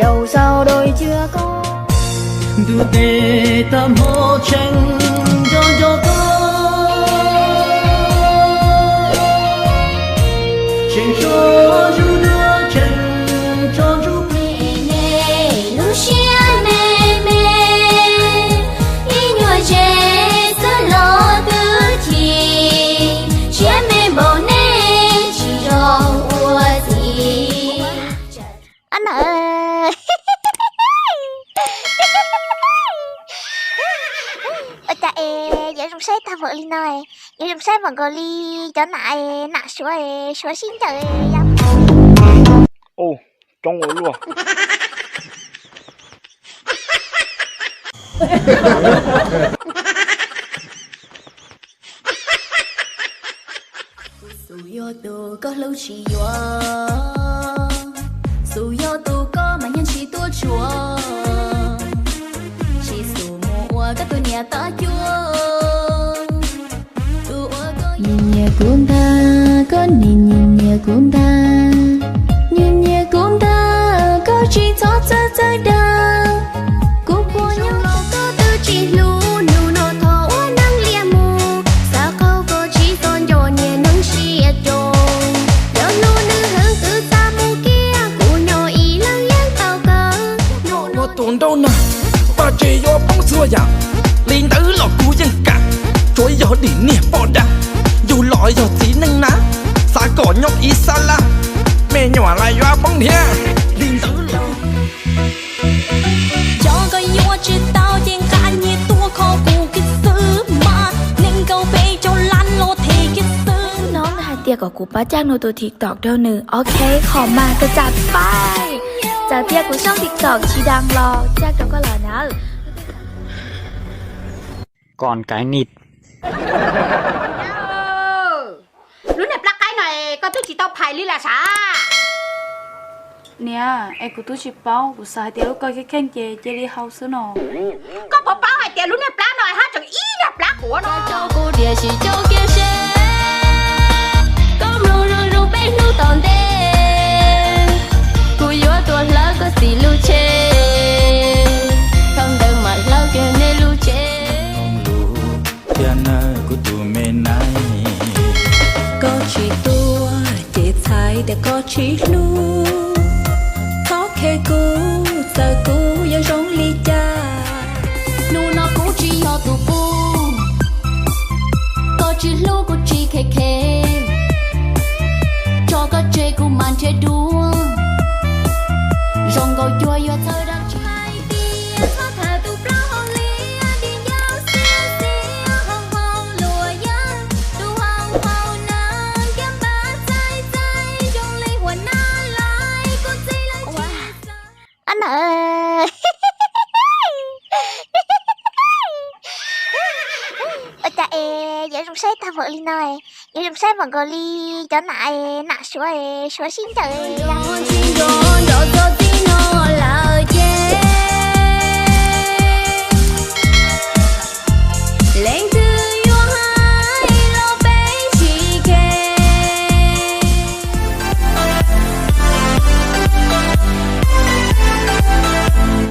Rau sau đôi chưa có. Ntuj tes tag hmo tseem nco nco koj, tseem tso ntsuj duab, tseem tso ntsuj plig. Lub siab me me, ib nyuag ze xwb los twb chim, siab me npaum nej tsis zoo ua txiv. Ob nawm. Ua cas es yuav zoo saib tag npaum li no, yuav zoo saib npaum nkaus li cov nam, nam suav, suav sib ncaws ya. Coob ua luaj. Kuv xum yog tus koj hlub tsis yuav, xum yog tus koj mas yeej tsis tuaj tsuav, tsis xum mus ua koj tus niam tab cuab. Nyias nyias kuv ntag, koj nyias nyias kuv ntag, nyias nyias kuv ntag, koj tsis txhob txawj txawj dag. Kuv puas nyob los koj twb tsis hlub, hnub no thov ua neeg liam mus, xav qaug koj tsis txhob nco niag neeg siab coob. Yog hlub nws heev twb txaj mus kiag, kuv nyob ib leeg yeej tau kawg. Ua tus nraug nag, vaj tse yuav poob txhua yam, li ntawd los kuv yeej kam, tsuav yog dim niag poj dab, yus los yog txiv neej na, xav kom nyob ib sab laj, me nyuam lawv yuav poob thiab, li ntawd los. Yog koj yuav tsis tau ces nqa nyias tuaj kho kuv kiag xwb mas, nees nkaum peb caug lab los them kiag xwb. No nws hais tias kom kuv pab caj nws tus TikTok rau nws, ok, qhov mas koj txawm paib, txawm tias kuv sab TikTok tsis dag los caj rau koj lawm na. Kon kaiv nij. Lub niag plab qaib no koj twb tsis tau phais li las sav? Niam, es kuv twb tsis paub, kuv xav hais tias lub koj kheej kheej ces cia li hau xwb no. Koj puas paub hais tias lub niag plab no haj tseem ib niag plab quav no. Koj tso kuv diam sim coj kiag seb, koj mloog zoo zoo peb hnub tom ntej, kuv yuav tuaj hlawv koj txiv lub tsheb, koj ntawd mam hlawv kiag nej lub tsheb. Thiab nawb kuv tus me nais, koj tsis tuaj ces txhais tias koj tsis hlub. Thov khe kuv, txawm kuv yuav zoo li cas, hnub no kuv tsis yog tus pub. Koj tsis hlub kuv tsis khe khe, tso koj tseg kuv mam nrhiav dua. Zoo nkaus cuag yuav txhawj dab tsi hais tias txhob tham tus plaub hau liab, dig ncauj xiab xiab hau hau luam yawg, tus hau hau na kiag npab txaij txaij zoo li huas nab lais kuv txiv lawv tsis xav. Ob nawm. Ua cas es yuav zoo saib tag npaum li no, yuav zoo saib npaum nkaus li cov nam, nam suav, suav sib ncaws ya.